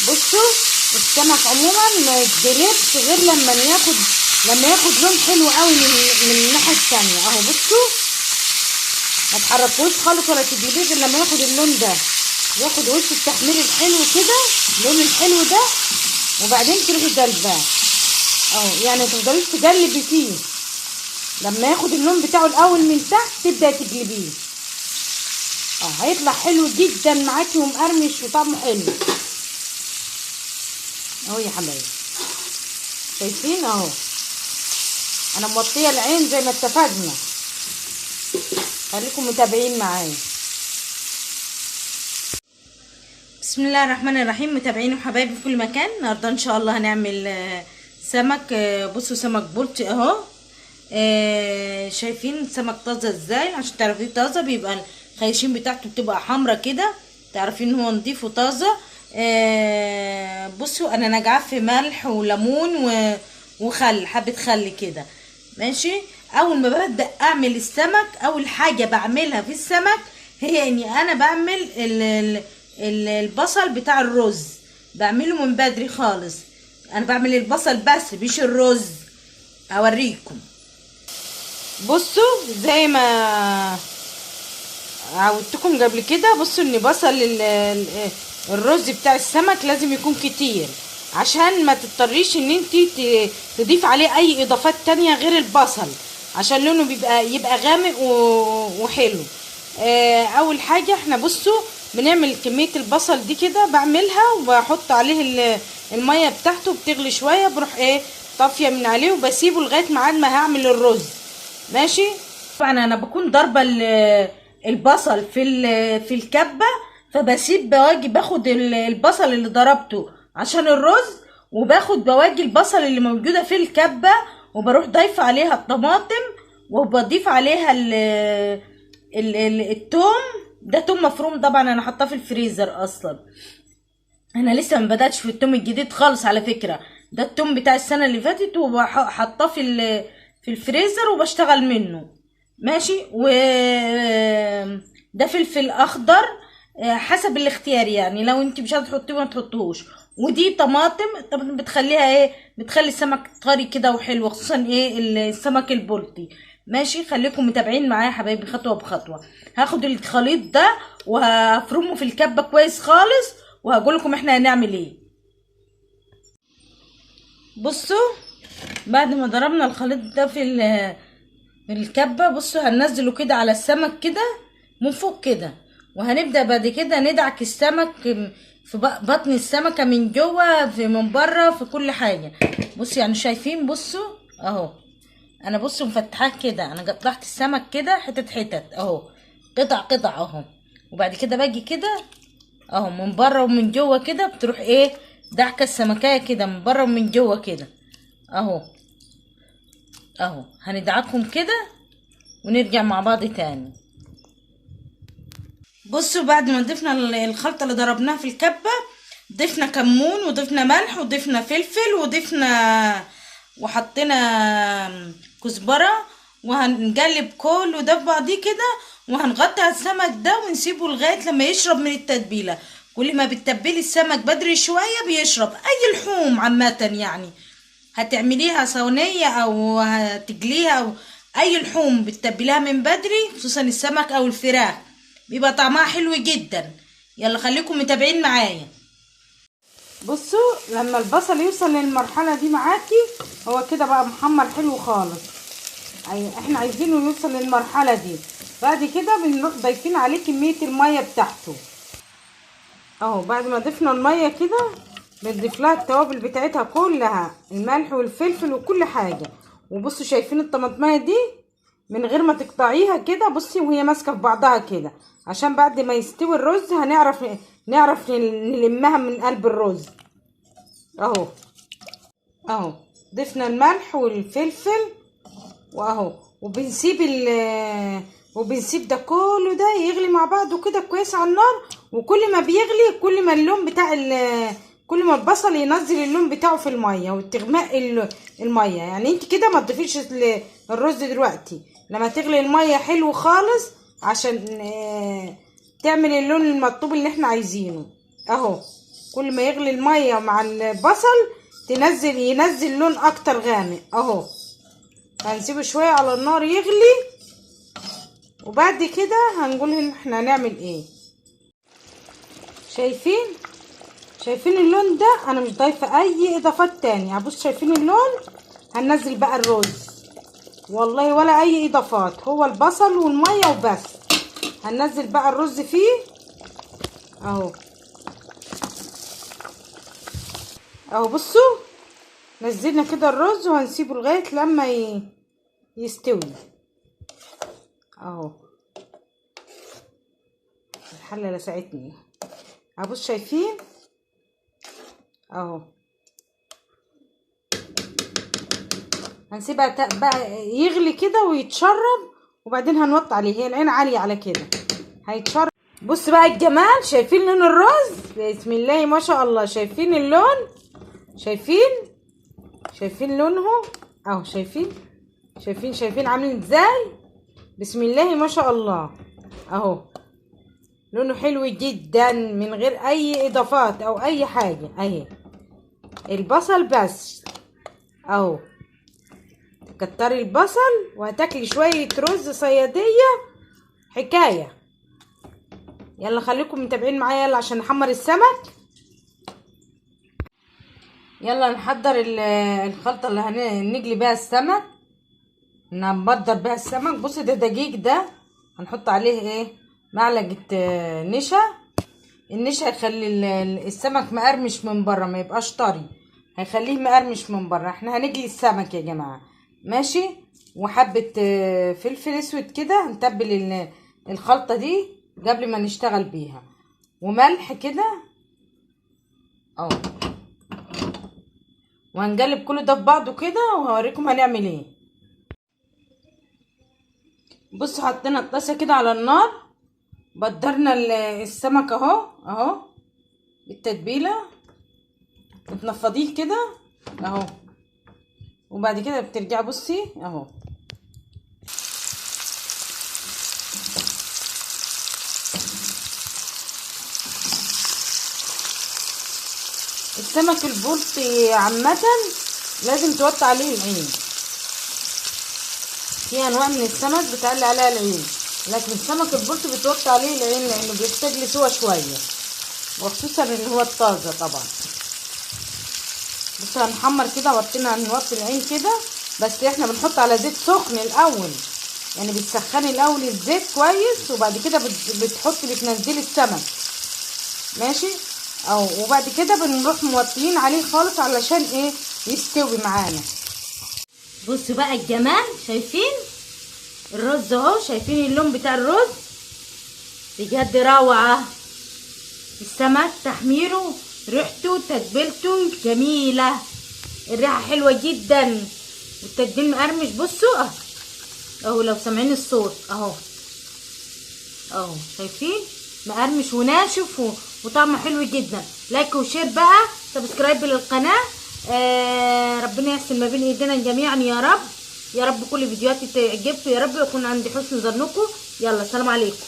بصوا السمك عموما ما يتقلبش غير لما ياخد لون حلو قوي من الناحية الثانية اهو. بصوا ما تحركوش خالص ولا تقلبيه غير لما ياخد اللون ده، ياخد وش التحمير الحلو كده، اللون الحلو ده، وبعدين تروحي قلباه اهو. يعني ما تفضليش تقلبي فيه، لما ياخد اللون بتاعه الاول من تحت تبدأ تقلبيه. هيطلع حلو جدا معاكي ومقرمش وطعمه حلو اهو يا حبايبي. شايفين اهو، انا موطيه العين زي ما اتفقنا، خليكم متابعين معايا. بسم الله الرحمن الرحيم. متابعين وحبايبي في كل مكان، النهارده ان شاء الله هنعمل سمك. بصوا سمك بلطي اهو. شايفين سمك طازة ازاي؟ عشان تعرفيه طازة بيبقى الخياشيم بتاعته بتبقى حمرا كده، تعرفين ان هو نضيف وطازه. بصوا انا نقعاه في ملح وليمون وخل، حبه خل كده ماشي. اول ما ببدا اعمل السمك، اول حاجة بعملها في السمك هي اني انا بعمل البصل بتاع الرز، بعمله من بدري خالص. انا بعمل البصل بس مش الرز، اوريكم. بصوا زي ما عودتكم قبل كده، بصوا ان بصل الرز بتاع السمك لازم يكون كتير عشان ما تضطريش ان انتي تضيف عليه اي اضافات تانية غير البصل، عشان لونه يبقى غامق وحلو. اول حاجة احنا بصوا بنعمل كمية البصل دي كده، بعملها وبحط عليه المية بتاعته، بتغلي شوية بروح طافية من عليه وبسيبه لغاية ما هعمل الرز ماشي. طبعا انا بكون ضاربة البصل في الكبة، فبسيب بواجي باخد البصل اللي ضربته عشان الرز، وباخد بواجي البصل اللي موجودة في الكبة وبروح ضايفة عليها الطماطم، وبضيف عليها التوم. ده توم مفروم طبعا، انا حاطاه في الفريزر اصلا، انا لسه ما بداتش في التوم الجديد خالص على فكرة، ده التوم بتاع السنة اللي فاتت وحاطاه في الفريزر وبشتغل منه ماشي. و ده فلفل اخضر حسب الاختيار، يعني لو انت مش عايزه تحطيه ما تحطوش. ودي طماطم، الطماطم بتخليها ايه، بتخلي السمك طري كده وحلو، خصوصا ايه السمك البلطي ماشي. خليكم متابعين معايا يا حبايبي خطوة بخطوة. هاخد الخليط ده وهفرمه في الكبه كويس خالص وهقول لكم احنا هنعمل ايه. بصوا بعد ما ضربنا الخليط ده في الكبه، بصوا هننزله كده على السمك كده من فوق كده، وهنبدا بعد كده ندعك السمك في بطن السمكة من جوه، في من بره، في كل حاجة. بصوا شايفين، بصوا اهو، انا بصوا مفتحاه كده، انا قطعت السمك كده حتت حتت اهو، قطع قطع اهو، وبعد كده باجي كده اهو من بره ومن جوه كده، بتروح ايه دعكه السمكيه كده من بره ومن جوه كده اهو اهو. هندعكهم كده ونرجع مع بعض تاني. بصوا بعد ما ضفنا الخلطة اللي ضربناها في الكبه، ضفنا كمون وضفنا ملح وضفنا فلفل وحطينا كزبره، وهنقلب كله ده في بعضيه كده، وهنغطي على السمك ده ونسيبه لغاية لما يشرب من التتبيله. كل ما بتتبلي السمك بدري شوية بيشرب، اي لحوم عامة يعني هتعمليها صينية او هتجليها او اي لحوم بتتبليها من بدري، خصوصا السمك او الفراخ بيبقى طعمها حلو جدا. يلا خليكم متابعين معايا. بصوا لما البصل يوصل للمرحلة دي معاكي هو كده بقى محمر حلو خالص، احنا عايزينه يوصل للمرحلة دي. بعد كده بنروح ضايفين عليه كمية المية بتاعته اهو. بعد ما ضفنا المية كده بنضيف لها التوابل بتاعتها كلها، الملح والفلفل وكل حاجة. وبصوا شايفين الطماطمايه دي من غير ما تقطعيها كده، بصي وهي ماسكه في بعضها كده، عشان بعد ما يستوي الرز نعرف نلمها من قلب الرز اهو اهو. ضفنا الملح والفلفل واهو، وبنسيب ده كله ده يغلي مع بعضه كده كويس على النار. وكل ما بيغلي كل ما اللون بتاع كل ما البصل ينزل اللون بتاعه في المية وتغمق المية. يعني انت كده ما تضيفيش الرز دلوقتي، لما تغلي المية حلو خالص عشان تعمل اللون المطلوب اللي احنا عايزينه اهو. كل ما يغلي المية مع البصل ينزل لون اكتر غامق اهو. هنسيبه شوية على النار يغلي، وبعد كده هنقول ان احنا هنعمل ايه. شايفين اللون ده؟ انا مش ضايفه اي اضافات تاني. هبص، شايفين اللون؟ هننزل بقى الرز، والله ولا اي اضافات، هو البصل والمية وبس. هننزل بقى الرز فيه اهو اهو. بصوا نزلنا كده الرز، وهنسيبه لغاية لما يستوي اهو. الحلة لسعتني اهو، شايفين اهو. هنسيبها بقى يغلي كده ويتشرب، وبعدين هنوطي عليه. هي العين عالية على كده هيتشرب. بص بقى الجمال، شايفين لون الرز؟ بسم الله ما شاء الله. شايفين اللون؟ شايفين لونه اهو، شايفين شايفين شايفين عامل ازاي؟ بسم الله ما شاء الله اهو، لونه حلو جدا من غير اي اضافات او اي حاجة. اهي البصل بس اهو، كتري البصل وهتاكلي شوية رز صياديه حكاية. يلا خليكم متابعين معايا يلا عشان نحمر السمك. يلا نحضر الخلطة اللي هنجلي بيها السمك، نبدر بيها السمك. بصي ده دقيق، ده هنحط عليه ايه؟ معلقه نشا. النشا هيخلي السمك مقرمش من بره، ما يبقاش طري، هيخليه مقرمش من بره. احنا هنجلي السمك يا جماعة، ماشي؟ وحبه فلفل اسود كده، هنتبل الخلطة دي قبل ما نشتغل بيها، وملح كده اهو. وهنقلب كل ده في بعضه كده، وهوريكم هنعمل ايه. بصوا حطينا الطاسه كده على النار، بدرنا السمك اهو اهو بالتتبيله، بتنفضيه كده اهو، وبعد كده بترجع بصي اهو. السمك البلطي عامة لازم توطي عليه العين، في انواع من السمك بتعلي عليها العين، لكن السمك البلطي بتوطي عليه العين لانه بيحتاج لسوى شوية، وخصوصا ان هو الطازه طبعا. بصوا هنحمر كده، وطينا نوطي العين كده، بس احنا بنحط على زيت سخن الاول، يعني بتسخني الاول الزيت كويس، وبعد كده بتحطي بتنزلي السمك، ماشي اهو. وبعد كده بنروح موطيين عليه خالص علشان ايه؟ يستوي معانا. بصوا بقى الجمال، شايفين الرز اهو، شايفين اللون بتاع الرز بجد روعه. السمك تحميره، ريحته تتبيلته جميلة، الريحة حلوة جدا، والتتبيل مقرمش. بصوا اهو اهو، لو سامعين الصوت اهو اهو، شايفين مقرمش وناشف وطعمه حلو جدا. like و share بقى، subscribe للقناة. ربنا يحسن ما بين ايدينا جميعا يا رب، يا رب كل فيديوهاتي تعجبكم يا رب، ويكون عندي حسن ظنكم. يلا سلام عليكم.